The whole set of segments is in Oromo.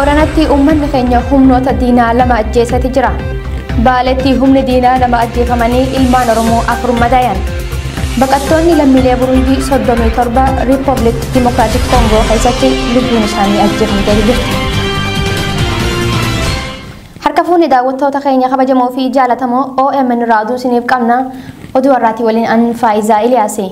Booranatti uummanni keenya humnoota diinaa lama ajjeesati jira. Baaletti humni diinaa lama ajjeefamanii ilmaan Oromoo 4 madaayan. Baqattoonni lammiilee Burundii 37 Riippaabilik Dimokiraatik Koongoo keessatti lubbuun isaanii ajjeefamtee jirti. Harka fuunni daawwattoota keenya kabajamoo fi jaalatamoo OMN irraa oduu isiniif qabna. Oduu har'aatii waliin an Faayisaa Iliyaasi.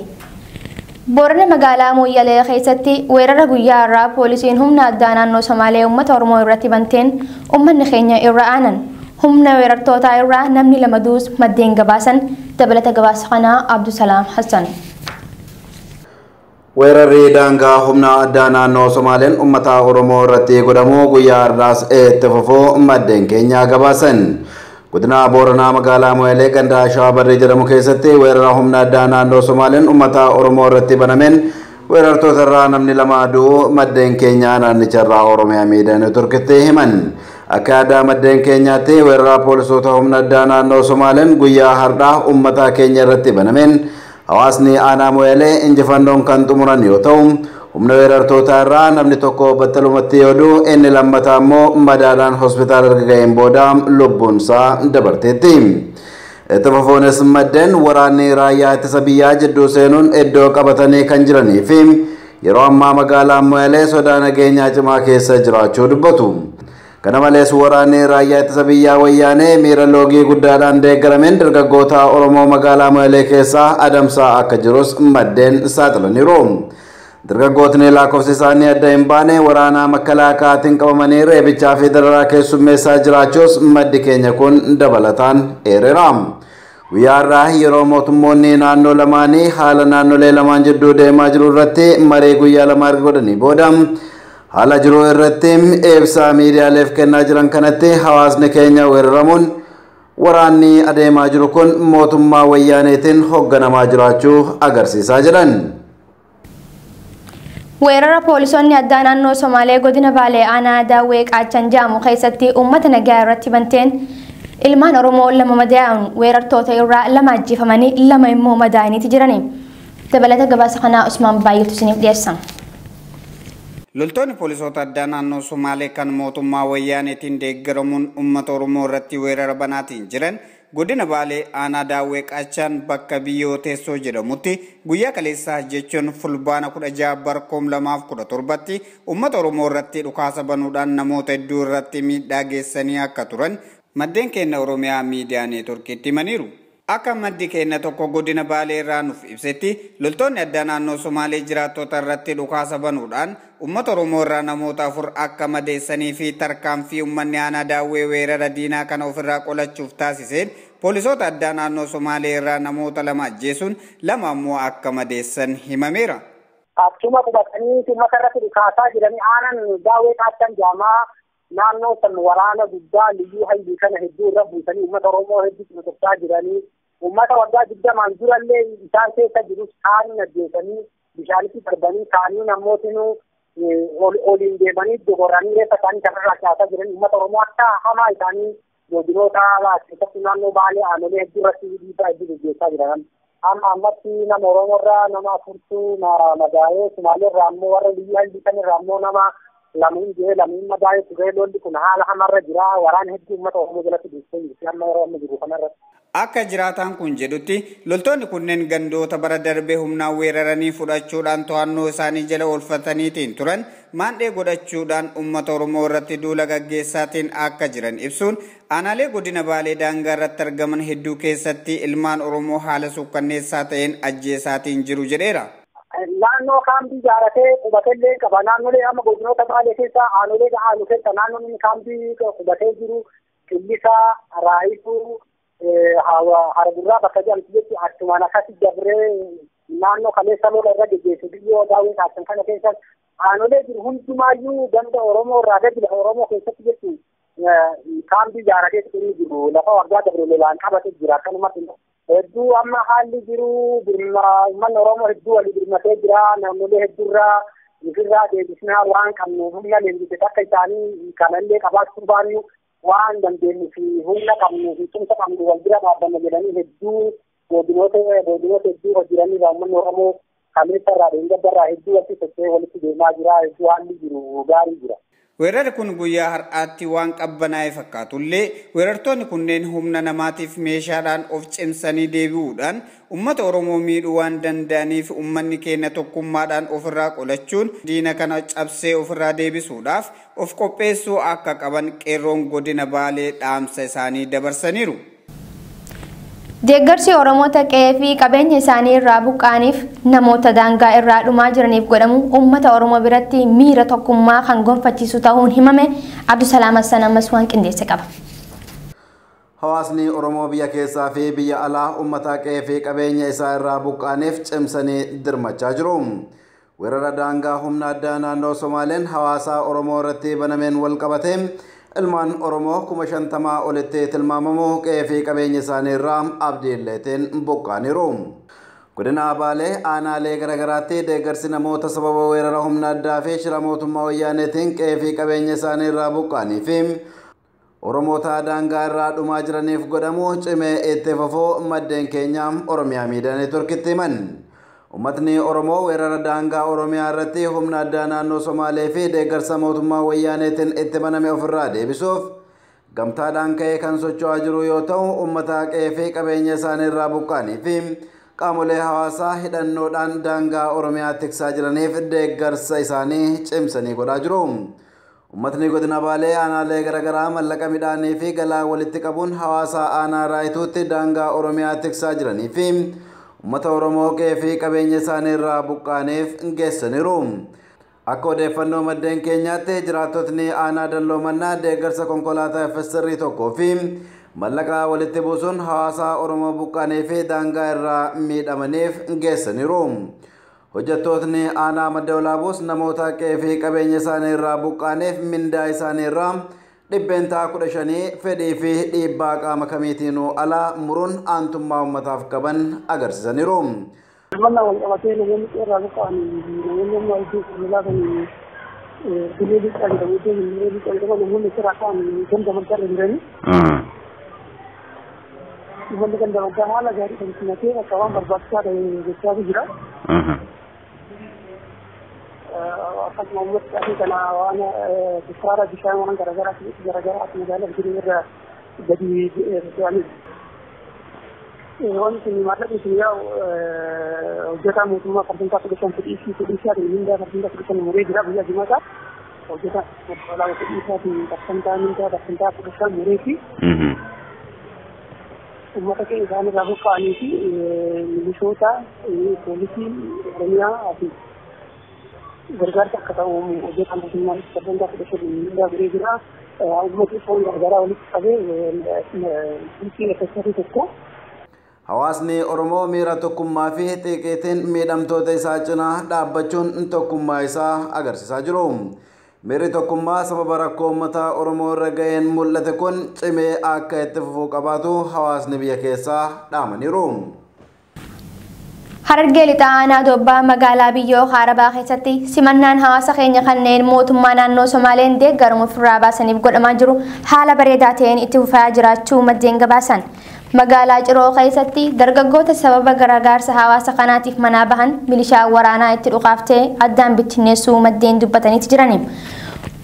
Boorana magaalaa Mooyyalee keessatti weerara guyyaa har'aa poolisiin humna addaa naannoo Somaalee uummata Oromoo irratti banteen uummanni keenya irra aanan. Humna weerartootaa irraa namni 2 duus maddeen gabaasan. Dabalata gabaasa kanaa Abdusalaam Hassan. Weerarri daangaa humna addaa naannoo Somaaleen uummata Oromoo irratti godhamu guyyaa har'aas itti fufuu maddeen keenya gabaasan. Godina Booranaa magaalaa Mooyyalee ganda Shawaa Barree jedhamu keessatti weerara humna addaa naannoo Somaaleen uummata Oromoo irratti banameen weerartoota irraa namni 2 du'uu maddeen keenya naannicha irraa Oromiyaa Miidiyaa Neetworkitti himan. Akka aadaa maddeen keenyaatti weerara poolisoota humna addaa naannoo Somaaleen guyyaa har'aa uummata keenya irratti banameen hawaasni aanaa Mooyyalee injifannoon kan xumuran yoo ta'u, humna weerartoota irraa namni 1 battalumatti yoo du'u inni lammataa immoo madaadhaan hospitaala erga ga'een booda lubbuun isaa dabarteetti. Itti fufuunis maddeen waraanni raayyaa ittisa biyyaa jidduu seenuun iddoo qabatanii kan jiranii fi yeroo ammaa magaalaa Mooyyalee sodaa nageenyaa cimaa keessa jiraachuu dubbatu. Kana malees waraanni raayyaa ittisa biyyaa wayyaanee miira loogii guddaadhaan deeggarameen dargaggoota Oromoo magaalaa Mooyyalee keessaa adamsaa akka jirus maddeen saaxilaniiru. Dargaggootni lakkoofsi isaanii adda hin baane waraana makkalaakaatiin qabamanii reebichaa fi dararaa keessummeessaa jiraachuus maddi keenya kun dabalataan eereera. Guyyaa har'aa yeroo mootummoonni naannoo lamaanii haala naannolee lamaan jidduu deemaa jiru irratti marii guyyaa 2 erga godhanii booda haala jiru irratti ibsa miidiyaaleef kennaa jiran kanatti hawaasni keenya weeraramuun waraanni adeemaa jiru kun mootummaa wayyaaneetiin hoogganamaa jiraachuu agarsiisaa jiran. Weerara poolisoonni addaa naannoo Somaalee godina Baalee aanaa Daawwee Qaachan jedhamu keessatti uummata nagaa irratti banteen ilmaan Oromoo 2 madaa'uun weerartoota irraa 2 ajjeefamanii 2 immoo madaa'aniiti jirani. Dabalata gabaasa kanaa Usmaan Baay'eetu isiniif dhiyeessa. Loltoonni poolisoota addaa naannoo Somaalee kan mootummaa wayyaaneetiin deeggaramuun uummata Oromoo irratti weerara banaatiin jiran godina Baalee aanaa Daawwee Qaachan bakka biyyoo teessoo jedhamutti guyyaa kaleessaa jechuun fulbaana 16 bara 2017tti uummata Oromoo irratti dhukaasa banuudhaan namoota hedduu irratti miidhaa geessanii akka turan maddeen keenya Oromiyaa Miidiyaa Neetworkiitti himaniiru. Akka maddi keenya tokko godina Baalee irraa nuuf ibsetti loltoonni addaa naannoo Somaalee jiraattota irratti dhukaasa banuudhaan uummata Oromoo irraa namoota 4 akka madeessanii fi tarkaanfii uummanni aanaa Daawwee weerara diinaa kana ofirraa qolachuuf taasiseen poolisoota addaa naannoo Somaalee irraa namoota 2 ajjeesuun 2 ammoo akka madeessan himameera. Achuma qubatanii uummata irratti dhukaasaa jiranii aanaan Daawwee Qaachan jaamaa naannoo san waraana guddaa liyyuu hayyuu kana hedduu irra buusanii uummata Oromoo hedduu cunqursaa jiranii uummata waggaa 20 durallee isaan keessa jirus kaaniin ajjeesanii bishaanitti darbanii kaaniin ammootinuu oliin deemanii dogoranii reeffa isaanii kanarraa kaasaa jiran uummata Oromoo akka hamaa isaanii godinoota keessatti naannoo Baalee aanolee hedduu irratti dhiibbaa hedduu gaggeessaa jiran. Amma ammatti nama Oromoo irraa nama 4 madaa'ee Sumaalee irraa ammoo warra liyyuu hayyuu kanarraa ammoo nama 2 du'ee 2 madaa'ee turee lolli kun haala hamarra jira. Waraana hedduu uummata Oromoo jalatti dursee jirti amma yeroo amma jiru kanarratti. Akka jiraataan kun jedhutti loltoonni kunneen gandoota bara darbee humnaan weeraranii fudhachuudhaan to'annoo isaanii jala oolfataniitiin turan maandhee godhachuudhaan uummata Oromoo irratti duula gaggeessaatiin akka jiran ibsuun aanaalee godina Baalee daangaa irratti argaman hedduu keessatti ilmaan Oromoo haala suukkanneessaa ta'een ajjeesaatiin jiru jedheera. Naannoo kaambii ijaaratee qubateellee qaba. Naannolee amma godinoota Baalee keessa aanolee ga'aanu keessa naannoon inni kaambii qubatee jiru Qillisaa, Raayituu, Hargurraa bakka jedhamtu jechuun achumaan akkasi dabree naannoo kaleessa lola irra geggeessu biyyoo Daawwee Qaachan kana keessa aanolee jiru hundumaayyuu ganda Oromoo irraa gadi lafa Oromoo keessatti jechuun kaambii ijaaratee inni jiru lafa waggaa dabre lolaan qabate jira akkanumatti. Hedduu amma haalli jiru uummanni Oromoo hedduu walii birmatee jira. Naannolee hedduurraa ifirraa deebisnaa waan qabnu humna leenjise akka isaanii kanallee qabaachuu baannu waan dandeenyu fi humna qabnu fi tumsa qabnu wal bira dhaabbanna jedhanii hedduu godinoota hedduu hojjetanii uummanni Oromoo kaleessa irraa dheengadda irraa hedduu walitti socho'ee walitti deemaa jira. Hedduu haalli jiru gaarii jira. Weerarri kun guyyaa har'aatti waan qabbanaa'e fakkaatullee weerartoonni kunneen humna namaatiif meeshaadhaan of cimsanii deebi'uudhaan uummata Oromoo miidhuu waan danda'aniif uummanni keenya tokkummaadhaan ofirraa qolachuun diina kana cabsee ofirraa deebisuudhaaf of qopheessuu akka qaban qeerroon godina Baalee dhaamsa isaanii dabarsaniiru. Deeggarsi Oromoota qe'ee fi qabeenya isaanii irraa buqqa'aniif namoota daangaa irraa dhumaa jiraniif godhamu uummata Oromoo biratti miira tokkummaa kan gonfachiisu ta'uun himame. Abdusalaam Hassan ammas waan qindeesse qaba. Hawaasni Oromoo biyya keessaa fi biyya alaa uummata qe'ee fi qabeenya isaa irraa buqqa'aniif cimsanii dirmachaa jiru. Weerara daangaa humna addaa naannoo Somaaleen hawaasa Oromoo irratti banameen wal qabate ilmaan Oromoo 50,000 olitti tilmaamamu qe'ee fi qabeenya isaanii irraa abdiilleetiin buqqa'aniiru. Godina Baalee aanaalee garaagaraatti deeggarsi namoota sababa weerara humna addaa fi shira mootummaa wayyaaneetiin qe'ee fi qabeenya isaanii irraa buqqa'anii fi Oromoota daangaa irraa dhumaa jiraniif godhamu cimee itti fufuu maddeen keenya Oromiyaa Miidiyaa Neetworkitti himan. Uummatni Oromoo weerara daangaa Oromiyaa irratti humna addaa naannoo Somaalee fi deeggarsa mootummaa wayyaaneetiin itti baname ofirraa deebisuuf gamtaadhaan ka'ee kan socho'aa jiru yoo ta'u, uummata qe'ee fi qabeenya isaanii irraa buqqa'anii fi qaamolee hawaasaa hidhannoodhaan daangaa Oromiyaa tiksaa jiraniif deeggarsa isaanii cimsanii godhaa jiru. Uummatni godina Baalee aanaalee garaagaraa mallaqa midhaanii fi galaa walitti qabuun hawaasa aanaa raayituutti daangaa Oromiyaa tiksaa jiranii fi uummata Oromoo qe'ee fi qabeenya isaanii irraa buqqa'aniif geessaniiru. Akka odeeffannoo maddeen keenyaatti jiraattotni aanaa Dalloo-Mannaa deeggarsa konkolaataa FSR tokkoo fi mallaqa walitti buusuun hawaasa Oromoo buqqa'anii fi daangaa irraa miidhamaniif geessaniiru. Hojjettootni aanaa Madda Walaabuus namoota qe'ee fi qabeenya isaanii irraa buqqa'aniif mindaa isaanii irraa 15% fedhii fi dhiibbaa qaama kamiitiinuu alaa muruun aantummaa uummataaf qaban agarsiisaniiru. Manna wal qabatee namoonni qe'ee buqqa'an namoonni amma iddoo fuulaa kan bilee biqilaa jedhamu iddoo bilee biqilaa jedhamu namoonni asirraa ka'an ganda maddaa irra jiranii. Uummanni ganda maddaa haala gaarii kan simatee bakka waan barbaachisaa ta'e gochaa jira. Akkasuma uummata asii kana waan sukkaara bishaan waan garaagaraa garaagaraa magaalaa jiru irra gadi fe'anii. Wanti maallaqni sun yaa'u hojjetaa mootummaa 15% fedhii isaatiin mindaa 15% muree jira guyyaa jimaataa. Hojjetaa mootummaa fedhii isaatiin mindaa 15% muree fi uummata keenya isaan irraa buqqa'anii fi milishoota poolisii Oromiyaa fi gargaarsa akka ta'u hojjetaa mootummaa 15% mindaa muree jira. Uummati foon gargaaraa walitti qabee poolisii FSR tokko. Hawaasni Oromoo miira tokkummaa fi xiiqiitiin miidhamtoota isaa cinaa dhaabbachuun tokkummaa isaa agarsiisaa jiru. Miirri tokkummaa sababa rakkoo uummata Oromoo irra ga'een mul'ate kun cimee akka itti fufuu qabaatu hawaasni biyya keessaa dhaamaniiru. Harargee Lixaa aanaa Doobbaa magaalaa Biyyoo Haarabaa keessatti simannaan hawaasa keenya kanneen mootummaa naannoo Somaaleen deeggaramu ofirraa baasaniif godhamaa jiru haala bareedaa ta'een itti fufaa jiraachuu maddeen gabaasan. Magaalaa Ciroo keessatti dargaggoota sababa gargaarsa hawaasa kanaatiif manaa bahan milishaa waraanaa itti dhuqaaftee addaan bittinneessuu maddeen dubbataniiti jirani.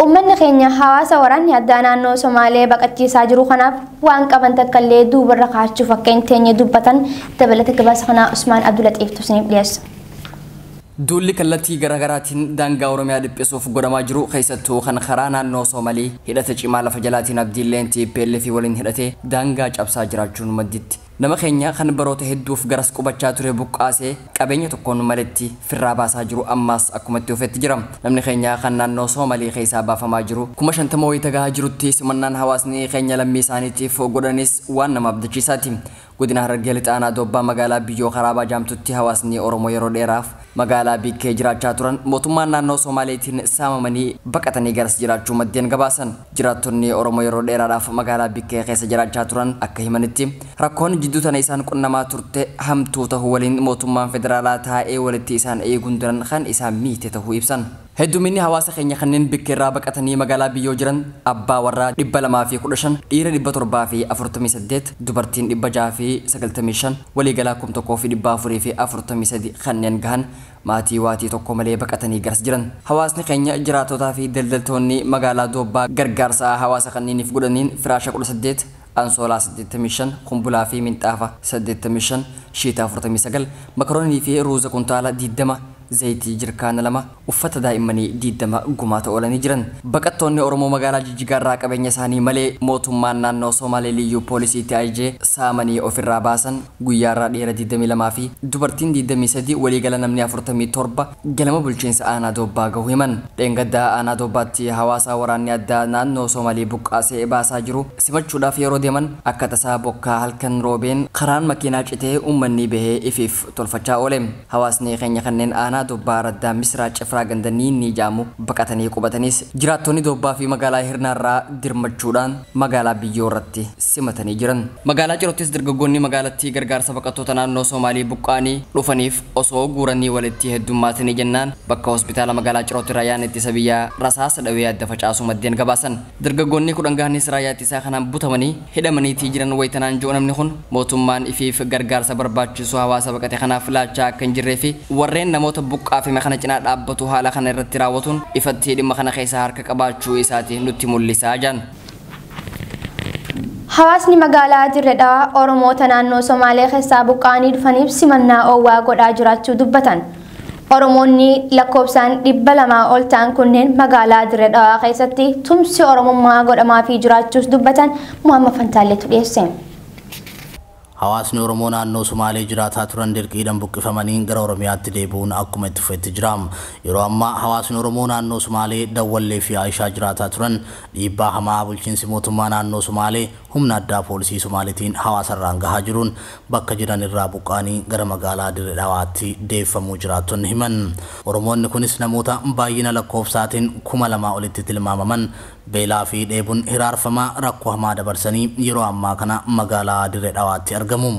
Uummanni keenya hawaasa waraanni addaa naannoo Somaalee baqachiisaa jiru kanaaf waan qaban takkallee duubarra kaachuuf akka hin teenye dubbatan. Dabalata gabaasa kanaa Usmaan Abdulaxiif isiniif dhiyeessa. Duulli kallattii garaagaraatiin daangaa Oromiyaa dhiphisuuf godhamaa jiru keessattuu kan karaa naannoo Soomalii hidhata cimaa lafa jalaatiin Abdiilleen TPLF waliin hidhatee daangaa cabsaa jiraachuun madditti. Nama keenya kan baroota hedduuf garas qubachaa ture buqqaasee qabeenya tokkoon maletti firraa baasaa jiru ammaas akkumatti ufetti jira. Namni keenya kan naannoo Soomalii keessaa baafamaa jiru 50,000 wayita gahaa jirutti simannaan hawaasni keenya lammii isaaniitiif godhanis waan nama abdachiisaati. Godina Harargee Lixaa aanaa Doobbaa magaalaa Biyyoo Karaabaa Jaamtutti hawaasni Oromoo yeroo dheeraaf magaalaa Bikkee jiraachaa turan mootummaan naannoo Somaaleetiin saamamanii baqatanii garas jiraachuu maddeen gabaasan. Jiraattonni Oromoo yeroo dheeraadhaaf magaalaa Bikkee keessa jiraachaa turan akka himanitti rakkoon jidduu tana isaan qunnamaa turte hamtuu ta'uu waliin mootummaan federaalaa taa'ee walitti isaan eeguun duran kan isaan miite ta'uu ibsan. Hedduminni hawaasa keenya kanneen bikka irraa baqatanii magaalaa biyyoo jiran abbaa warraa 215, dhiira 748, dubartiin 695, waliigalaa 1443 kanneen gahan maatii waatii tokko malee baqatanii garas jiran. Hawaasni keenya jiraatotaa fi daldaltoonni magaalaa Doobbaa gargaarsa hawaasa kanneeniif godhaniin firaasha 18, ansoolaa 85, kumbulaa fi minxaafa 85, shiitaa 49, makaroonii fi ruuza kuntaala 20, zayitii jirkaana 2, uffata daa'immanii 20 gumaata oolanii jiran. Baqattoonni Oromoo magaalaa Jijjigaa irraa qabeenya isaanii malee mootummaan naannoo Somaalee liyyuu poolisiitti ajajee saamanii ofirraa baasan guyyaarraa dhiira 22 fi dubartiin 23 waliigala namni 47 galma bulchiinsa aanaa Doobbaa gahu himan. Dheengaddaa aanaa Doobbaatti hawaasa waraanni addaa naannoo Somaalee buqqaasee baasaa jiru simachuudhaaf yeroo deeman akka tasaa bokkaa halkan roobeen karaan makiinaa citee uummanni bahee ifiif tolfachaa oole. Hawaasni keenya kanneen aanaa Doobbaa Raddaa Misraa Cifraa Gandanii ni jaamu baqatanii qubatanis jiraattonni Doobbaa fi magaalaa Hirnaarraa dirmachuudhaan magaalaa biyyoo irratti simatanii jiran. Magaalaa Cirottis dargaggoonni magaalattii gargaarsa baqattoota naannoo Somaalii buqqaanii dhufaniif osoo guuranii walitti heddummaatanii jennaan bakka hospitaala magaalaa Cirootti raayyaan ittisa biyyaa rasaasa dhawee adda facaasu maddeen gabaasan. Dargaggoonni 10 gahanis raayyaa ittisaa kanaan butamanii hidhamaniitii jiran wayitanaan ji'u namni kun mootummaan ifiif gargaarsa barbaachisu hawaasa baqate kanaaf laachaa akka hin jirree fi warreen namoota buqqaafime kana cinaa dhaabbatu haala kana irratti raawwatuun ifatti dhimma kana keessaa harka qabaachuu isaati nutti mul'isaa jiran. Hawaasni magaalaa Dirredhaa Oromoota naannoo Somaalee keessaa buqqaanii dhufaniif simannaa oowwaa godhaa jiraachuu dubbatan. Oromoonni lakkoofsaan 200 ol ta'an kunneen magaalaa Dirredhaa keessatti tumsi Oromummaa godhamaafii jiraachuus dubbatan. Muhammad Fantaalleetu dhiyeesse. Hawaasni Oromoo naannoo Somaalee jiraataa turan dirqiidhaan buqqifamanii gara Oromiyaatti deebi'uun akkuma itti fufetti jira. Yeroo ammaa hawaasni Oromoo naannoo Somaalee Dawwallee fi Aayishaa jiraataa turan dhiibbaa hamaa bulchiinsi mootummaa naannoo Somaalee humna addaa poolisii Somaaliitiin hawaasarraan gahaa jiruun bakka jiran irraa buqqaanii gara magaalaa Dirree Dhawaatti deeffamuu jiraattonni himan. Oromoonni kunis namoota baay'ina lakkoofsaatiin 2000 olitti tilmaamaman beelaa fi dheebuun hiraarfamaa rakkoo hamaa dabarsanii yeroo ammaa kana magaalaa Dirree Dhawaatti argamu.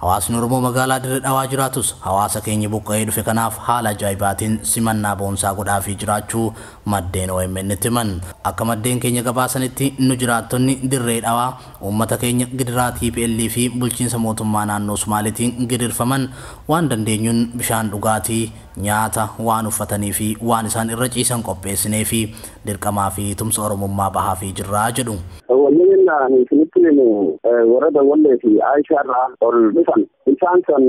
Hawaasni Oromoo magaalaa Dirree Dhawaa jiraatus hawaasa keenya buqqa'ee dhufe kanaaf haala ajaa'ibaatiin simannaa boonsaa godhaafii jiraachuu maddeen OMN itti himan. Akka maddeen keenya gabaasanitti nu jiraattonni Dirree Dhawaa uummata keenya gidiraa TPL fi bulchiinsa mootummaa naannoo Somaaliitiin gidirfaman waan dandeenyuun bishaan dhugaatii, nyaata, waan uffatanii fi waan isaan irra ciisan qopheessinee fi dirqamaa fi tumsa Oromummaa bahaa fi jirraa jedhu. Wanneen ani isinitti himu warra Dawwallee fi Aayishaa irraa ol dhufan isaan san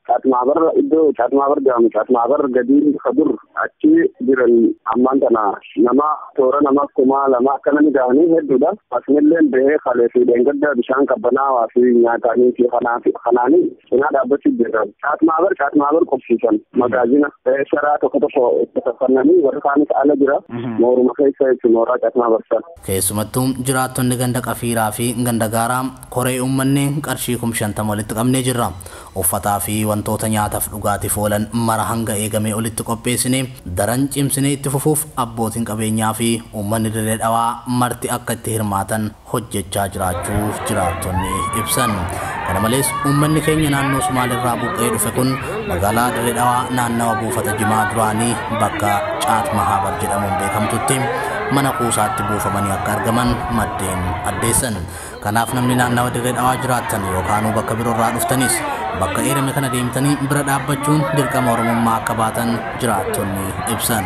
Caatmaabar iddoo Caatmaabar jedhamu Caatmaabar gadii kadur achi jiran ammaan tana nama toora nama 2000 akkana gahanii hedduudha. Asinillee bahee kalee fi dheengadda bishaan qabbanaawaa fi nyaatanii fi kanaanii cinaa dhaabbachuu jiran. Caatmaabar qubsiisan magaazina sharaa tokko tokko itti kaffalanii warri kaanis ala jira mooruma keessa jechuun mooraa Caatmaabar sana. Keessumattuu jiraattonni ganda Qafiiraa fi ganda Gaaraa koree uummanni qarshii 50,000 walitti qabnee jirra. Uffataa fi wantoota nyaataaf dhugaatiif oolan mara hanga eegamee olitti qopheessinee daran cimsinee itti fufuuf abbootiin qabeenyaa fi uummanni Dirree Dhawaa marti akka itti hirmaatan hojjechaa jiraachuu jiraattonni ibsan. Kana malees uummanni keenya naannoo Somaaliirraa buqqa'ee dhufe kun magaalaa Dirree Dhawaa naannawa buufata Jimaa duraanii bakka Caat Mahaabar jedhamuun beekamtutti mana kuusaatti buufamanii akka argaman maddeen addeessan. Kanaaf namni naannawa Dirree Dhawaa jiraattan yookaan bakka biroorraa dhuftanis bakka eerame kana deemtanii bira dhaabbachuun dirqama Oromummaa akka baatan jiraattonni ibsan.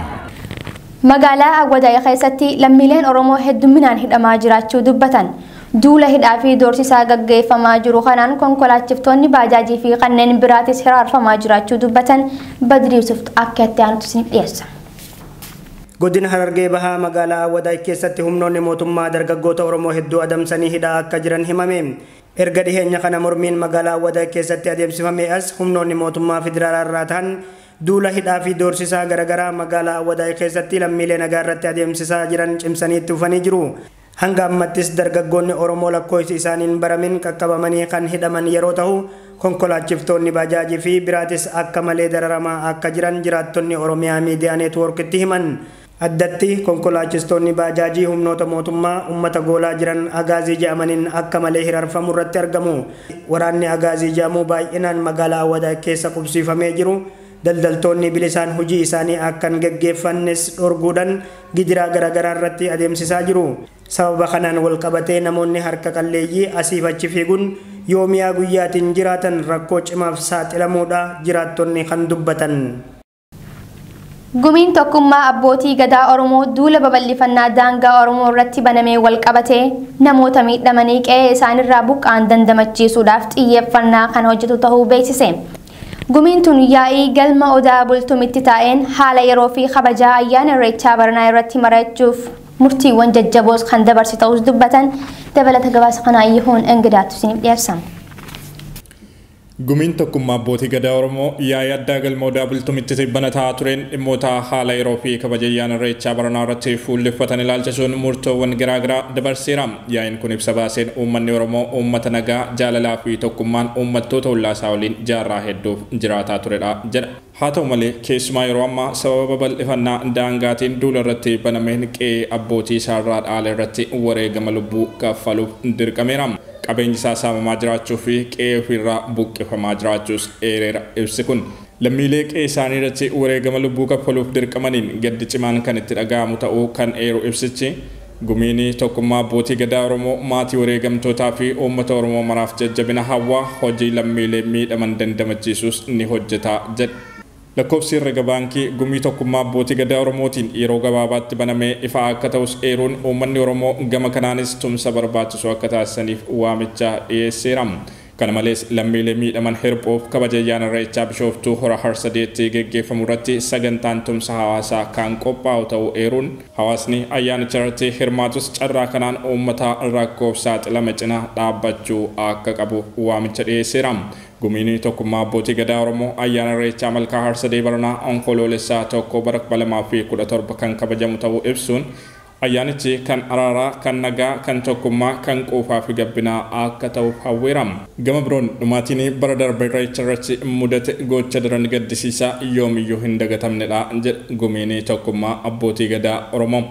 Magaalaa Awwadaay keessatti lammiileen Oromoo hedduminaan hidhamaa jiraachuu dubbatan. Duula hidhaa fi doorsisaa gaggeeffamaa jiru kanaan konkolaachiftoonni baajaajii fi kanneen biraatis hiraarfamaa jiraachuu dubbatan. Badri Yusuf akka itti aanutti isiniif dhiyeessa. Godina Harargee Bahaa magaalaa Awwadaay keessatti humnoonni mootummaa dargaggoota Oromoo hedduu adamsanii hidhaa akka jiran himame. Erga dhiheenya kana mormiin magaalaa Awwadaay keessatti adeemsifame as humnoonni mootummaa federaalaa irraa ta'an duula hidhaa fi doorsisaa garaagaraa magaalaa Awwadaay keessatti lammiilee nagaa irratti adeemsisaa jiran cimsanii itti fufanii jiru. Hanga ammattis dargaggoonni Oromoo lakkoofsi isaaniin baramin qaqqabamanii kan hidhaman yeroo ta'u konkolaachiftoonni baajaajii fi biraatis akka malee dararamaa akka jiran jiraattonni Oromiyaa Miidiyaa Neetwoorkitti himan. Addatti konkolaachistoonni baajaajii humnoota mootummaa uummata goolaa jiran agaazii jedhamaniin akka malee hiraarfamu irratti argamu. Waraanni agaazii jedhamu baay'inaan magaalaa Awwadaay keessa qubsiifamee jiru Daldaltoonni bilisaan hojii isaanii akka hin geggeeffannes dhorguudhaan gidiraa garaagaraa irratti adeemsisaa jiru. Sababa kanaan wal qabatee namoonni harka qalleeyyii asiif achi fiiguun yoomiyaa guyyaatiin jiraatan rakkoo cimaaf saaxilamuudha jiraattonni kan dubbatan. Gumiin tokkummaa abbootii gadaa Oromoo duula babal'ifannaa daangaa Oromoo irratti banamee wal qabatee namoota miidhamanii qe'ee isaanirraa buqqa'an dandamachiisuudhaaf xiyyeeffannaa kan hojjetu ta'uu beeksise. Gumiin tun yaa'ii galma Odaa Bultumitti taa'een haala yeroo fi kabajaa ayyaana Irreechaa baranaa irratti mari'achuuf murtiiwwan jajjaboos kan dabarse ta'us dubbatan. Dabalata gabaasa kanaa Yihuun Ingidaatu isiniif dhiyeessa. Gumiin tokkummaa abbootii gadaa Oromoo yaa'ii addaa galma Odaa Bultumitti tibbana taa'aa tureen dhimmoota haala yeroo fi kabaja ayyaana Irreechaa baranaa irratti fuulleffatan ilaalchisuun murtoowwan garaagaraa dabarseera. Yaa'iin kun ibsa baaseen uummanni Oromoo uummata nagaa, jaalalaa fi tokkummaan uummattoota ollaasaa waliin jaarraa hedduuf jiraataa turedha jedha. Haa ta'u malee keessumaa yeroo ammaa sababa babal'ifannaa daangaatiin duula irratti banameen qe'ee abbootii isaarraa dhaala irratti wareegama lubbuu kaffaluuf dirqameera. Qabeenyi isaa saamamaa jiraachuu fi qe'ee ofirraa buqqifamaa jiraachuus eereera ibsi kun. Lammiilee qe'ee isaanii irratti wareegama lubbuu kaffaluuf dirqamaniin gaddi cimaan kan itti dhaga'amu ta'uu kan eeru ibsichi gumiin tokkummaa abbootii gadaa Oromoo maatii wareegamtootaa fi uummata Oromoo maraaf jajjabina hawwaa hojii lammiilee miidhaman dandamachiisuus ni hojjeta jedha. Lakkoofsi herrega baankii gumii tokkummaa abbootii gadaa Oromootiin yeroo gabaabaatti banamee ifa akka ta'us eeruun uummanni Oromoo gama kanaanis tumsa barbaachisu akka taasisaniif waamicha dhiyeesseera. Kana malees lammiilee miidhaman hirphuuf kabaja ayyaana Irreechaa Bishooftuu hora Harsadeetti geggeeffamu irratti sagantaan tumsa hawaasaa kan qophaa'u ta'uu eeruun hawaasni ayyaanicha irratti hirmaatus carraa kanaan uummata rakkoof saaxilame cina dhaabbachuu akka qabu waamicha dhiyeesseera. Gumiin tokkummaa abbootii gadaa Oromoo ayyaana Irreechaa Malkaa Harsadee baranaa Onkoloolessaa 1 bara 2017 kan kabajamu ta'uu ibsuun ayyaanichi kan araaraa, kan nagaa, kan tokkummaa, kan quufaa fi gabbinaa akka ta'uuf hawweera. Gama biroon dhumaatiin bara darbe Irreecha irratti mudate gocha daran gaddisiisaa yoomiyyuu hin dagatamnedha jedha gumiin tokkummaa abbootii gadaa Oromoo.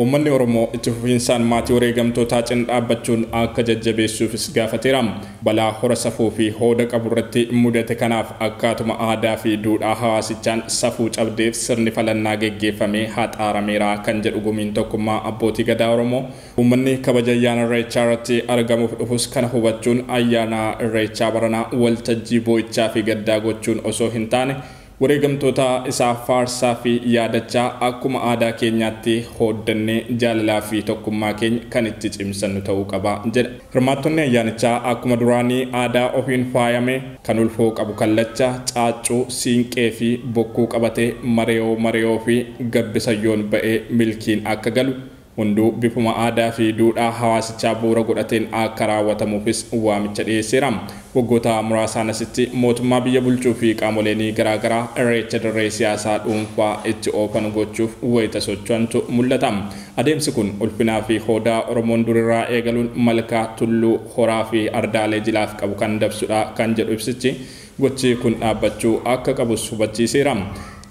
Uummanni Oromoo itti fufiinsaan maatii wareegamtootaa cina dhaabbachuun akka jajjabeessuufis gaafateera. Balaa hora safuu fi hooda qabu irratti mudate kanaaf akkaatuma aadaa fi duudhaa hawaasichaan safuu cabdeef sirni falannaa geggeeffamee haxaarameera kan jedhu gumiin tokkummaa abbootii gadaa Oromoo. Uummanni kabaja ayyaana Irreechaa irratti argamuuf dhufus kana hubachuun ayyaana Irreechaa baranaa waltajjii boo'ichaa fi gaddaa gochuun osoo hin taane wareegamtoota isaa faarsaa fi yaadachaa akkuma aadaa keenyaatti hooddannee jaalalaa fi tokkummaa keenya kan itti cimsannu ta'uu qaba jedha. Hirmaattonni ayyaanichaa akkuma duraanii aadaa ofiin faayame kan ulfoo qabu kallacha, caaccuu, siinqee fi bokkuu qabatee mareeyoo mareeyoo fi gabbisayyoon ba'ee milkiin akka galu hunduu bifuma aadaa fi duudhaa hawaasichaa bu'uura godhateen akka raawwatamuufis waamicha dhiyeesseera. Waggoota muraasaan asitti mootummaa biyya bulchuu fi qaamoleen garaagaraa irreecha dirree siyaasaa dhuunfaa itti oofan gochuuf wayita socho'antu mul'ata. Adeemsi kun ulfinaa fi hoodaa Oromoon durirraa eegaluun malkaa, tulluu, horaa fi ardaalee jilaaf qabu kan dabsudha kan jedhu ibsichi gochi kun dhaabbachuu akka qabus hubachiiseera.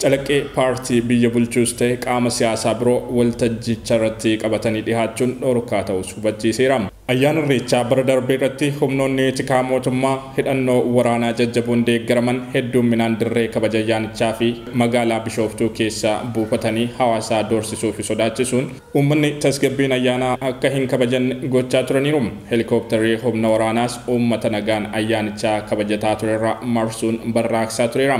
Calaqqee paartii biyya bulchuus ta'e qaama siyaasaa biroo waltajjicha irratti qabatanii dhihaachuun dhorkaa ta'us hubachiiseera. Ayyaana Irreechaa bara darbee irratti humnoonni tikaa mootummaa hidhannoo waraanaa jajjaboon deeggaraman hedduminaan dirree kabaja ayyaanichaa fi magaalaa Bishooftuu keessa buufatanii hawaasaa doorsisuu fi sodaachisuun uummanni tasgabbiin ayyaanaa akka hin kabajanne gochaa turaniiru. Heelikooptarri humna waraanaas uummata nagaan ayyaanichaa kabajataa turerra marsuun barraaqsaa tureera.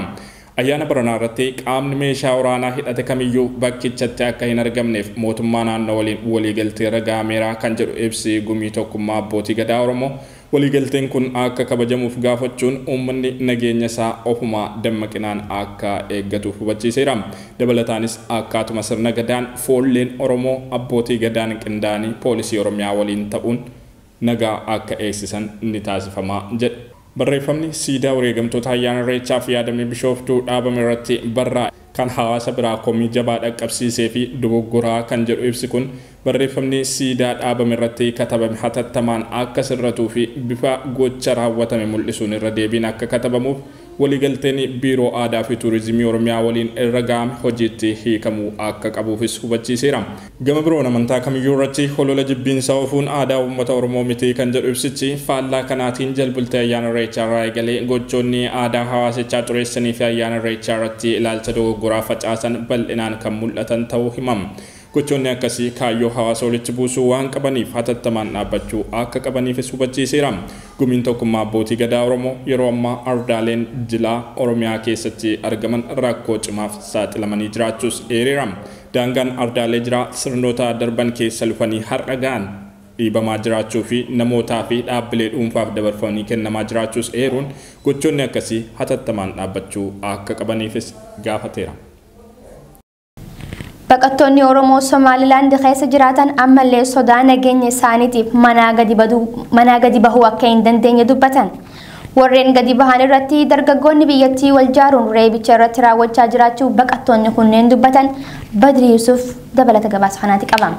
Ayyaana baranaa irratti qaamni meeshaa waraanaa hidhate kamiyyuu bakkichatti akka hin argamneef mootummaa naannoo waliin waliigaltee irra gahameera kan jedhu ibsi gumii tokkummaa abbootii gadaa Oromoo. Waliigalteen kun akka kabajamuuf gaafachuun uummanni nageenya isaa ofumaa dammaqinaan akka eeggatuuf hubachiiseera. Dabalataanis akkaatuma sirna gadaan foolleen Oromoo abbootii gadaan qindaa'anii poolisii Oromiyaa waliin ta'uun nagaa akka eegsisan ni taasifama jedha. Barreeffamni siidaa wareegamtoota ayyaana Irreechaaf yaadamee Bishooftuu dhaabame irratti barraa kan hawaasa biraa komii jabaa dhaqqabsiisee fi dogoggoraa kan jedhu ibsi kun barreeffamni siidaa dhaabame irratti katabame hatattamaan akka sirratuu fi bifa gocha raawwatame mul'isuun irra deebiin akka katabamuuf waliigalteen Biiroo Aadaa fi Turizimii Oromiyaa waliin irra ga'ame hojiitti hiikamuu akka qabuufis hubachiiseera. Gama biroon amantaa kamiyyuu irratti holola jibbiinsaa oofuun aadaa uummata Oromoo miti kan jedhu ibsichi, faallaa kanaatiin jalbultee ayyaana Irreechaa irraa eegalee gochoonni aadaa hawaasichaa xureessanii fi ayyaana Irreechaa irratti ilaalcha dogoggoraa facaasan bal'inaan kan mul'atan ta'uu himama. Gochoonni akkasii kaayyoo hawaasa walitti buusuu waan qabaniif hatattamaan dhaabbachuu akka qabaniifis hubachiiseera. Gumiin Tokkummaa Abbootii Gadaa Oromoo yeroo ammaa ardaaleen jilaa Oromiyaa keessatti argaman rakkoo cimaaf saaxilamanii jiraachuus eereera. Daangaan ardaalee jiraa sirnoota darban keessa lufanii har'a ga'an dhiibamaa jiraachuu fi namootaa fi dhaabbilee dhuunfaaf dabarfamanii kennamaa jiraachuus eeruun gochoonni akkasii hatattamaan dhaabbachuu akka qabaniifis gaafateera. Baqattoonni Oromoo Somaalilaand keessa jiraatan ammallee sodaa nageenya isaaniitiif manaa gadi bahuu akka hin dandeenye dubbatan. Warreen gadi bahan irratti dargaggoonni biyyattii wal jaaruun reebicha irratti raawwachaa jiraachuu baqattoonni kunneen dubbatan. Badri Yusuf dabalata gabaasa kanaatti qabama.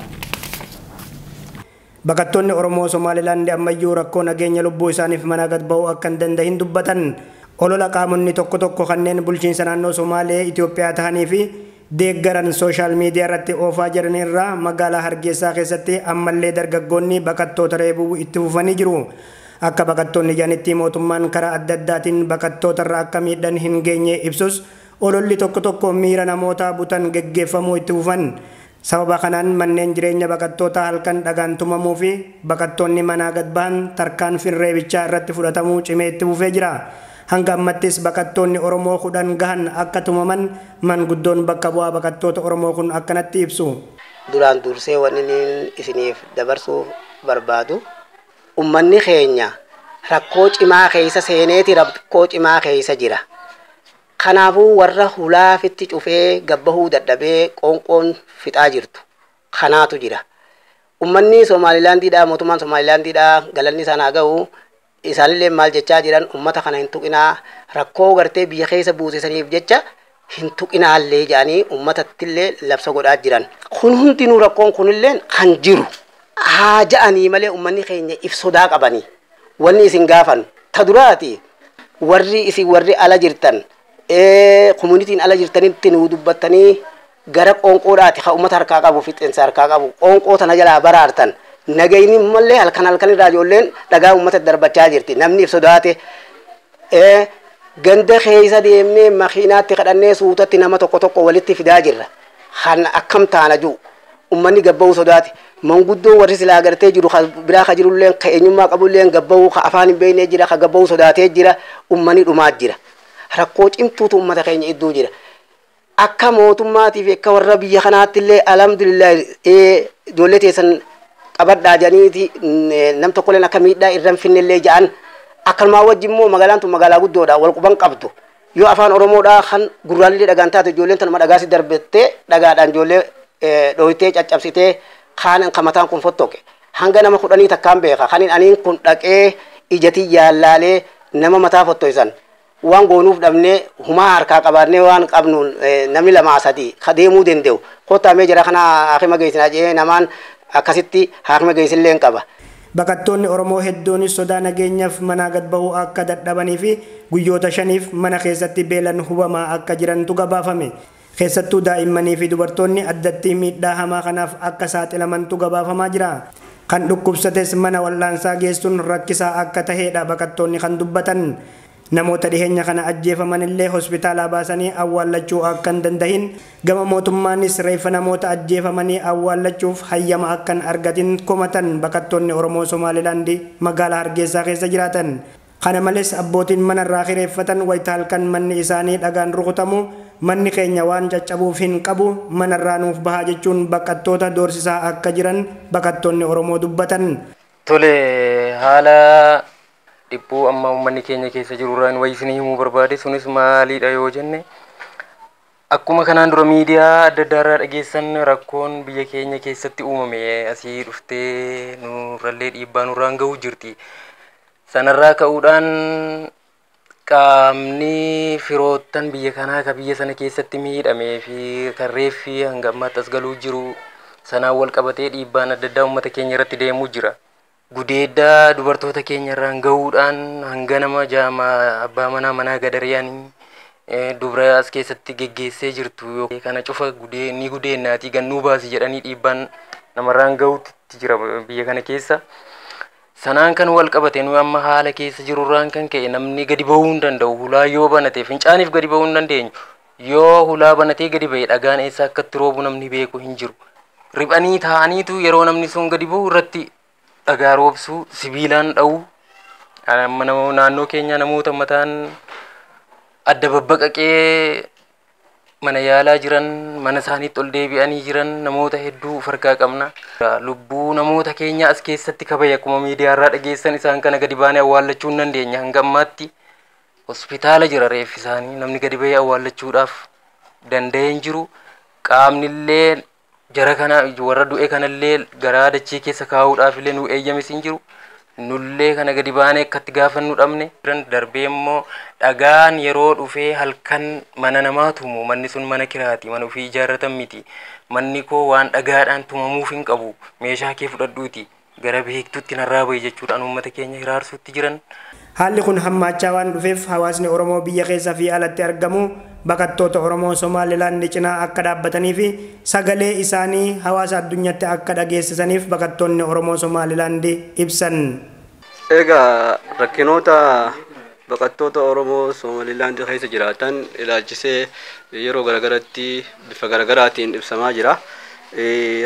Baqattoonni Oromoo Somaalilaand ammayyuu rakkoo nageenya lubbuu isaaniif manaa gad bahuu akka hin danda'in dubbatan. Olola qaamonni tokko tokko kanneen bulchiinsa naannoo Somaalee Itoophiyaa ta'anii fi deeggaran sooshaal miidiyaa irratti oofaa jiran irraa magaalaa Hargeysaa keessatti ammallee dargaggoonni baqattoota reebuu itti fufanii jiru. Akka baqattoonni jedhanitti mootummaan karaa adda addaatiin baqattoota irra akka miidhaan hin geenye ibsus ololli tokko tokko miira namoota butan geggeeffamuu itti fufan. Sababa kanaan manneen jireenya baqattoota halkan dhagaan tumamuu fi baqattoonni manaa gad bahan tarkaanfiin reebichaa irratti fudhatamuu cimee itti fufee jira. Hanga ammattis baqattoonni Oromoo 10 gahan akka tumaman manguddoon bakka bu'aa baqattoota Oromoo kun akkanatti ibsu. Duraan dursee wanni isiniif dabarsuu barbaadu ummanni keenya rakkoo cimaa keessa seeneeti, rakkoo cimaa keessa jira. Kanaafuu warra hulaafitti cufee gabbahuu dadhabee qoonqoon fixaa jirtu kanaatu jira. Ummanni Somaalilaandiidhaa, mootummaan Somaalilaandiidhaa galanni isaan haa ga'u. Isaanillee maal jechaa jiran, ummata kana hin tuqinaa, rakkoo gartee biyya keessa buusisaniif jecha hin tuqinaallee jedhanii ummatattillee labsa godhaa jiran. Kun hundinuu rakkoon kunillee kan jiru haa ja'anii malee ummanni keenya if sodaa qabanii. Wanni isin gaafan ta duraati warri isin warri ala jirtan komunitiin ala jirtanitti nu dubbattanii gara qoonqoodhaati ka ummata harkaa qabu fixeensa harkaa qabu qoonqoo tana jalaa baraartan. Nagayni mallee halkan halkan irraa ijoolleen dhagaa uummata darbachaa jirti. Namni if sodaate ganda keessa deemnee makiinaatti kadhannee suutatti nama tokko tokko walitti fidaa jirra. Kan akkam taana jiru uummanni gabba'uu sodaate. Manguddoo warri silaa gartee jiru biraa ka jirullee ka eenyummaa qabullee gabba'uu ka afaan hin beeknee jira ka gabba'uu sodaatee jira uummanni dhumaa jira. Rakkoo cimtuutu uummata keenya iddoo jira. Akka mootummaatiif akka warra biyya kanaatti illee alhamdulillah ijoollee teessan qabadhaa jedhaniiti nam tokkolleen akka miidhaa irra hin finnellee jedhan. Akkanumaa wajjin immoo magaalaan tun magaalaa guddoodha wal quban qabdu. Yoo afaan Oromoodhaa kan gurraallee dhagaan taate ijoolleen tanuma dhagaasi darbattee dhagaadhaan ijoollee dhooytee caccabsitee kaan kan mataan kun fottoqe. Hanga nama 10 takkaan beeka. Kan aniin kun dhaqee ijatii yaallaalee nama mataa fottoisan. Waan goonuuf dhabnee humaa harkaa qabaannee waan qabnuun namni 2 3 ka deemuu danda'u. Kottaa jira kana haakima geessinaa jedhee namaan akkasitti haakima geessillee hin qaba. Baqattoonni Oromoo hedduunis sodaa nageenyaaf manaa gad bahuu akka dadhabanii fi guyyoota 5 mana keessatti beelan hubamaa akka jirantu gabaafame. Keessattuu daa'immanii fi dubartoonni addatti miidhaa hamaa kanaaf akka saaxilamantu gabaafamaa jira. Kan dhukkubsates mana wal'aansaa geessuun rakkisaa akka tahedha baqattoonni kan dubbatan. Namoota dhiheenya kana ajjeefaman illee hospitaalaa baasanii awwaallachuu akka hin dandahin gama mootummaanis reeffa namoota ajjeefamanii awwaallachuuf hayyama akka hin argatin komatan baqattoonni Oromoo Somaalilaandii magaalaa Hargeysaa keessa jiraatan. Kana malees abbootiin manarraa kireeffatan wayita halkan manni isaanii dhagaan rukutamu manni keenya waan caccabuuf hin qabu manarraa nuuf bahaa jechuun baqattoota doorsisaa akka jiran baqattoonni Oromoo dubbatan. Tole haala dhiphuu amma uummanni keenya keessa jiru irraan wayii isinii himuu barbaade sunis maaliidha yoo jenne akkuma kanaan dura miidiyaa adda addaa irraa dhageessan rakkoon biyya keenya keessatti uumame asii dhuftee nurrallee dhiibbaa nurraan gahuu jirti. Sanarraa ka'uudhaan qaamni firoottan biyya kanaa ka biyya sana keessatti miidhamee fi kan reeffi hanga ammaatti as galuu jiru sanaan wal qabatee dhiibbaan adda addaa uummata keenya irratti deemuu jira. Gudeeddaa dubartoota keenya irraan gahuudhaan hanga nama jaama abbaa manaa manaa gadariyanii dubra as keessatti geggeessee jirtu kana cufa gudee ni gudeennaatii gannuu baasi jedhanii dhiibbaan namarraan gahuutti jira biyya kana keessa. Sanaan kan wal qabate nu amma haala keessa jirurraan kan ka'e namni gadi bahuu hin danda'u. Hulaa yoo banate fincaaniif gadi bahuu hin dandeenyu. Yoo hulaa banatee gadi ba'e dhagaan eessa akka itti roobu namni beeku hin jiru. Riphanii taa'aniitu yeroo namni sun gadi bahu irratti dhagaa roobsuu, sibiilaan dha'uu. Amma naannoo keenya namoota mataan adda babbaqaqee mana yaalaa jiran, mana isaaniitti ol deebi'anii jiran namoota hedduu of harkaa qabna. Lubbuu namoota keenya as keessatti kabaye akkuma miidiyaarraa dhageessan isaan kana gadi baanee awwaallachuu hin dandeenya. Hanga ammaatti hospitaala jira reeffi isaanii, namni gadi bahee awwaallachuudhaaf danda'ee hin jiru. Qaamnillee jara kana warra du'e kanallee garaa dachee keessa kaa'uudhaaf illee nu eeyyames hin jiru. Nullee kana gadi baanee akkatti gaafannu dhabne. Darbee immoo dhagaan yeroo dhufee halkan mana namaa tumu, manni sun mana kiraati, mana ofii ijaarratan miti. Manni koo waan dhagaadhaan tumamuuf hin qabu, meeshaa kee fudhadhuuti gara beektutti narraa bahi jechuudhaan uummata keenya hiraarsuutti jiran. Haalli kun hammaachaa waan dhufeef hawaasni Oromoo biyya keessa fi alatti argamu baqattoota Oromoo Somaalilaand cinaa akka dhaabbatanii fi sagalee isaanii hawaasa addunyaatti akka dhageessisaniif baqattoonni Oromoo Somaalilaand ibsan. Egaa rakkinoota baqattoota Oromoo Somaalilaand keessa jiraatan ilaalchisee yeroo garagaratti bifa garagaraatiin ibsamaa jira.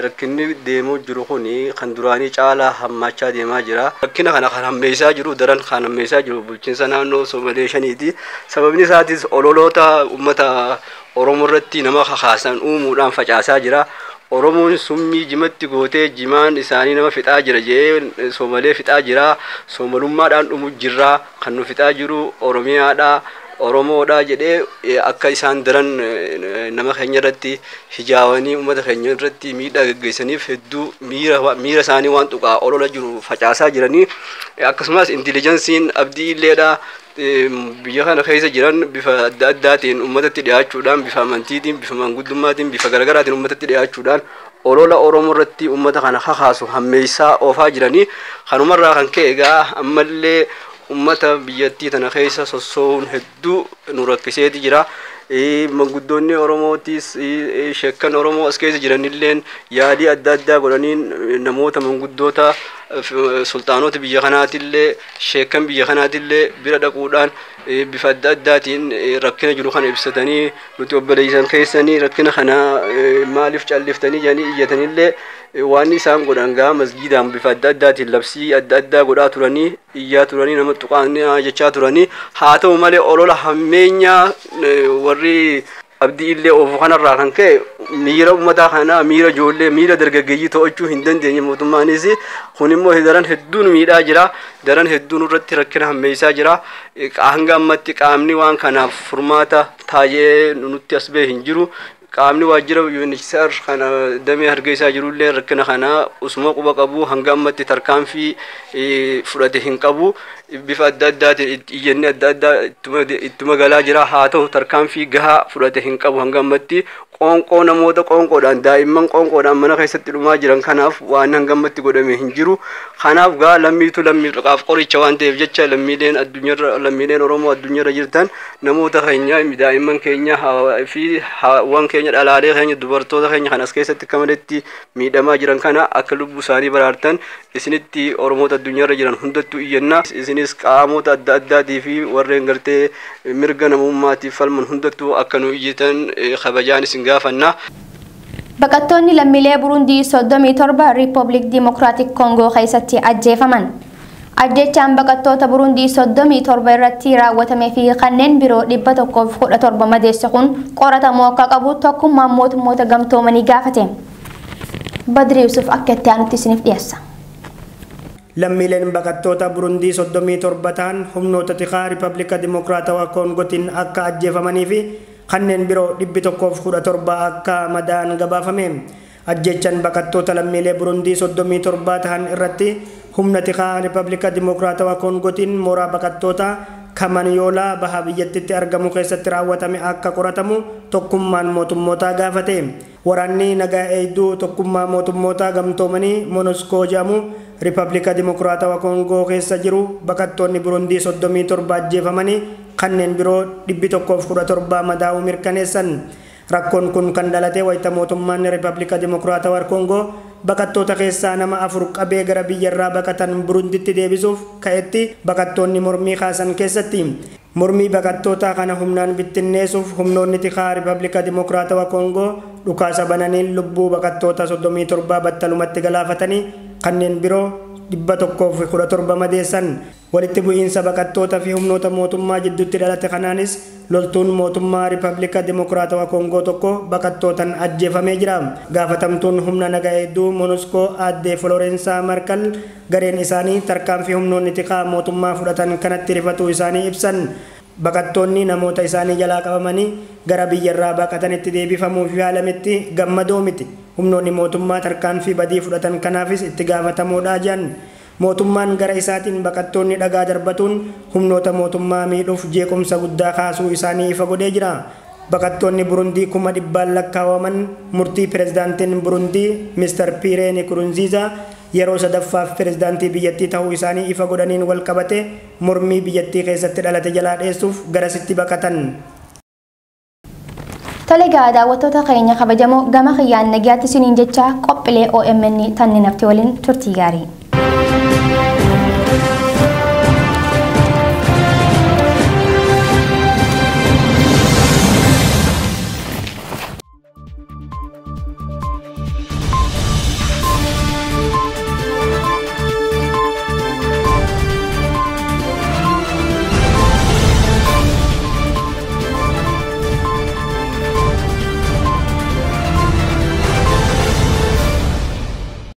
Rakkinni deemuu jiru kun kan duraanii caalaa hammaachaa deemaa jira. Rakkina kana kan hammeessaa jiru daran kan hammeessaa jiru bulchiinsa naannoo Soomalee shaniiti. Sababni isaatis ololoota uummata Oromoo irratti nama kakaasan uumuudhaan facaasaa jira. Oromoon summii jimatti gootee jimaan isaanii nama fixaa jira jedhee Soomalee fixaa jira. Soomalummaadhaan dhumu jirra. Kan nu fixaa jiru Oromiyaadha. Oromoodha jedhee akka isaan daran nama keenya irratti hijaawanii uummata keenya irratti miidhaa geggeessaniif hedduu miira isaanii waan tuqaa olola jiru facaasaa jiranii. Akkasumas intellijensiin Abdii Illeedha biyya kana keessa jiran bifa adda addaatiin uummatatti dhiyaachuudhaan bifa amantiitiin bifa manguddummaatiin bifa garagaraatiin uummatatti dhiyaachuudhaan olola Oromoo irratti uummata kana kakaasu hammeessaa oofaa jiranii. Kanumarraa kan ka'e egaa ammallee ummata biyyattii tana keessa sossoo'uun hedduu nu rakkiseeti jira. Manguddoonni Oromootis sheekkan Oromoo as keessa jiranilleen yaalii adda addaa godhaniin namoota manguddoota sultaanota biyya kanaatillee sheekkan biyya kanaatillee bira dhaquudhaan bifa adda addaatiin rakkina jiru kana ibsatanii nuti obboleessan keessanii rakkina kana maaliif calliftanii jedhanii iyyatanillee waan isaan godhan gaa masgiidaan bifa adda addaatiin labsii adda addaa godhaa turanii iyyaa turanii nama tuqaan jechaa turanii. Haa ta'u malee olola hammeenyaa warri Abdii Illee oofu kanarraa kan ka'e miira uummataa kanaa miira ijoollee miira dargaggeeyyii to'achuu hin dandeenye mootummaanis. Kun immoo daran hedduun miidhaa jira, daran hedduun irratti rakkina hammeessaa jira. Hanga ammatti qaamni waan kanaaf furmaata taa'ee nutti as ba'e hin jiru. Qaamni waajjira UNHCR kana damee hargeysaa jirullee rakkina kana usuma quba qabu hanga ammatti tarkaanfii fudhate hin qabu. Bifa adda addaatiin iyyanni adda addaa ittuma galaa jira. Haa ta'u tarkaanfii gahaa fudhate hin qabu hanga ammatti. Qoonqoo namoota qoonqoodhaan daa'imman qoonqoodhaan mana keessatti dhumaa jiran kanaaf waan hanga ammatti godhame hin jiru. Kanaaf gaa lammiitu lammiidhaaf qoricha waan ta'eef jecha lammiileen addunyaarra lammiileen Oromoo addunyaarra jirtan namoota keenya daa'imman keenya fi waan keenya dhalaalee keenya dubartoota keenya kan as keessatti akka maletti miidhamaa jiran kana akka lubbuu isaanii baraartan isinitti Oromoota addunyaarra jiran hundattuu iyyanna. Isinis qaamota adda addaatii fi warreen gartee mirga namummaatiif falman hundattuu akka nu iyyitan kabajaan isin gaafanna. Baqattoonni lammiilee Burundii 37 Riippaabilik Dimokiraatik Koongoo keessatti ajjeefaman. Ajjechaan baqattoota Burundii 37 irratti raawwatamee fi kanneen biroo 117 madeesse kun qoratamuu akka qabu tokkummaan mootummoota gamtoomanii gaafate. Badri Yusuf akka itti aanutti isiniif dhiyeessa. Lammiileen baqattoota Burundii 37 ta'an humnoota tikaa Riippaabilika Dimokiraatawaa Koongootiin akka ajjeefamanii fi kanneen biroo 117 akka madaan gabaafame. Ajjechaan baqattoota lammiilee Burundii 37 ta'an irratti humna tikaa Riippaabilika Dimokiraatawaa Koongootiin mooraa baqattoota Kamanyoolaa baha biyyattitti argamu keessatti raawwatame akka qoratamu tokkummaan mootummootaa gaafate. Waraanni nagaa eegduu tokkummaa mootummoota gamtoomanii Monuskoo jedhamu Riippaabilika Dimokiraatawaa Koongoo keessa jiru baqattoonni Burundii 37 ajjeefamanii kanneen biroo 117 madaa'uu mirkaneessan. Rakkoon kun kan dhalate wayita mootummaan Riippaabilika Dimokiraatawaa Koongoo baqattoota keessaa nama 4 qabee gara biyyarraa baqatan Burunditti deebisuuf ka'etti baqattoonni mormii kaasan keessatti. Mormii baqattoota kana humnaan bittinneessuuf humnoonni tikaa Riippaabilika Dimokiraatawaa Koongoo dhukaasa bananiin lubbuu baqattoota 37 battalumatti galaafatanii kanneen biroo 117 madeessan. Walitti bu'iinsa baqattoota fi humnoota mootummaa jidduutti dhalate kanaanis loltuun mootummaa Riippaabilika Dimokiraatawaa Koongoo tokko baqattootaan ajjeefamee jira. Gaafatamtuun humna nagaa eegduu Monuskoo aadde Floorensaa Markal gareen isaanii tarkaanfii humnoonni tikaa mootummaa fudhatan kanatti rifatuu isaanii ibsan. Baqattoonni namoota isaanii jalaa qabamanii gara biyyarraa baqatanitti deebifamuuf yaalametti gammadoo miti. Humnoonni mootummaa tarkaanfii badii fudhatan kanaafis itti gaafatamuudha jedhan. Mootummaan gara isaatiin baqattoonni dhagaa darbatuun humnoota mootummaa miidhuuf jeequmsa guddaa kaasuu isaanii ifa godhee jira. Baqattoonni Burundii 100,000 lakkaawaman murtii pirezidaantiin Burundii Mr. Pierre Nkurunziza yeroo sadaffaaf pirezidaantii biyyattii ta'uu isaanii ifa godhaniin wal qabate mormii biyyattii keessatti dhalate jalaa dheessuuf garasitti baqatan. Tole egaa daawwattoota keenya kabajamoo gama kiyyaan nagaatti isiniin jecha qophiilee OMN tanni nafti waliin turtii gaarii.